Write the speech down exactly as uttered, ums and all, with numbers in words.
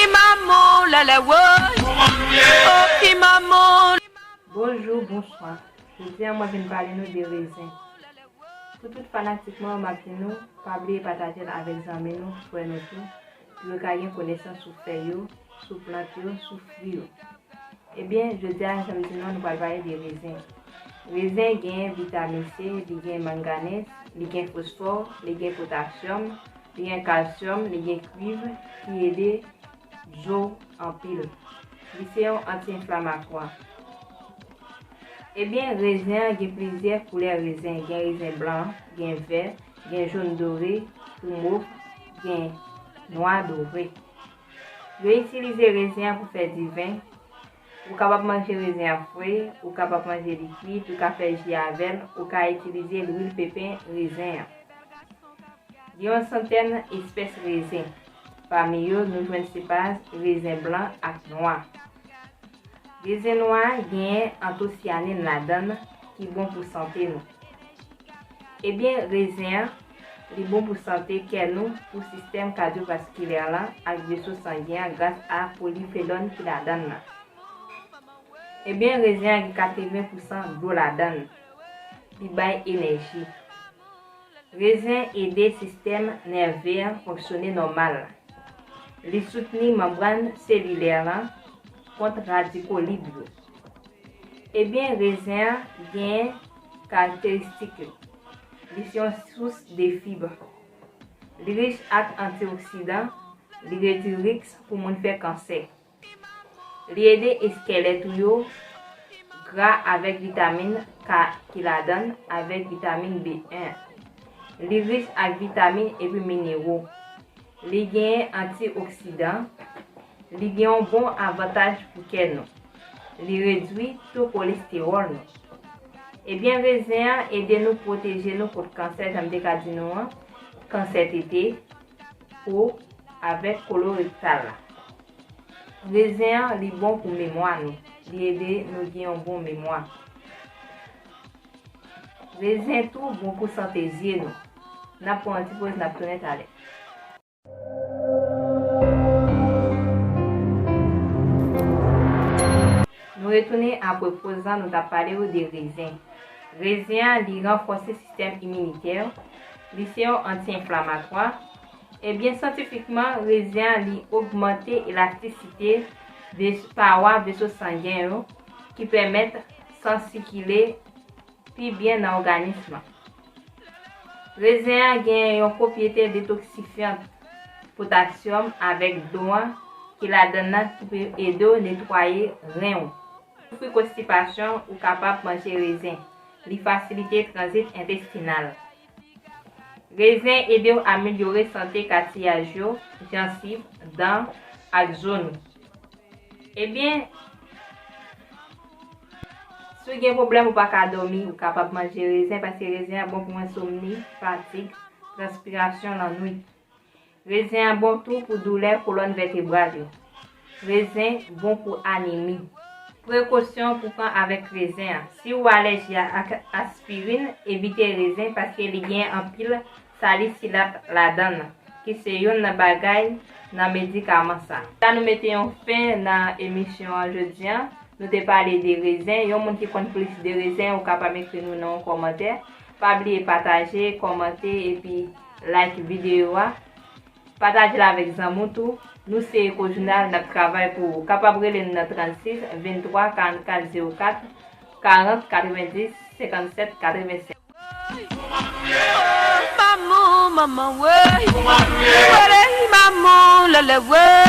Maman, lèlè, woy. Oh, ki maman. Bonjou, bonswa. Jodi a, mwen vin pale nou de rezen. Pou tout fanatik mwen yo, m ap di nou, pa bliye pataje l avèk zanmi nou, frè nou tou, pou yo ka gen konesans sou fèy yo, sou plant yo, sou fwi yo. Ebyen, jodi a, jan m di nou, nou pral pale de rezen. Rezen gen vitamin C, li gen manganèz, li gen fosfò, li gen potasyòm, li gen kalsyòm, li gen kwiv, ki ede zo anpil. Li se yon anti-enflamatwa. Ebyen, rezen an gen plizyè koulè rezen. Gen rezen blan, gen vè, gen jòn dore, pou mov, gen nwa dore. Yo itilize rezen an pou fè diven. Ou kapab manje rezen an fre, ou kapab manje li kwit, ou ka fè ji avè l, ou ka itilize lwil pepen rezen an. Gen yon santèn espès rezen. Pami yo, nou jwenn sepa rezen blan ak nwa. Rezen nwa a genyen antosyanin ladan l ki bon pou sante nou. Ebyen, rezen an, li bon pou sante kè nou, pou sistèm kadyovaskilè lan ak veso sangen an gras a polifenòl ki ladan l lan. Ebyen, rezen an gen katreven pousan dlo ladan l. Li bay enèji. Rezen ede sistèm nève an fonksyone nòmal. Li soutni manbràn selilè lan kont radiko lib yo. Ebyen, rezen an gen karakteristik yo. Li se yon sous de fib. Li rich ak antioksidan, li redui risk pou moun fè kansè. Li ede eskèlèt ou yo gra avèk vitamin K ki ladan l avèk vitamin B en. Li rich ak vitamin epi minero. Li genyen antioksidan. Li gen yon bon avantaj pou kè nou. Li redui to kolestewòl nou. Ebyen, rezen an ede nou pwoteje nou kont kansè, jan m te ka di nou an, kansè tete, po, avèk kolorektal la. Rezen an, li bon pou memwa nou. Li ede nou gen yon bon memwa. Rezen tou bon pou sante zye nou. N ap pran yon ti poz, n ap tounen talè. Nou retounen apre poz lan, nou t ap pale w de rezen. Rezen an, li ranfòse sistèm iminitè, li se yon anti-enflamatwa. Ebyen, syantifikman, rezen an, li ogmante elastisite ves-, pawa veso sangen yo, ki pèmèt san sikile pi byen nan òganis lan. Rezen an gen yon pwopyete detoksifyan potasyòm avèk dlo an ki ladan l lan ki pe ede w netwaye ren w. Soufri konstipasyon, ou kapab manje rezen. Li fasilite tranzit entestinal. Rezen ede w amelyore sante katiyaj yo, jansiv, dan, ak zo nou. Ebyen, si w gen pwoblèm ou pa ka dòmi, ou kapab manje rezen, paske rezen an bon pou ensomni, fatig, transpirasyon lannwit. Rezen an bon tou pou doulè kolòn vètebral yo. Rezen bon pou anemi. Prekosyon pou pran avèk rezen an. Si w alèji a-, ak aspirin, evite rezen paske li gen anpil salisilat ladan l, ki se youn nan bagay nan medikaman sa. La nou mete yon fen nan emisyon an jodi an. Nou te pale de rezen. Yon moun ki konn plis de rezen, ou kapab ekri nou nan yon kòmantè. Pa bliye pataje, kòmante epi like videyo a. Pataje l avèk zanmi w tou. Nou se Eko Jounal, n ap travay pou ou. Kapab rele n nan trannsis venntwa karannkat zewo kat, karant katrevendis senkannsèt katrevensenk. Maman, maman, woy. Woy, maman, lèlè, woy.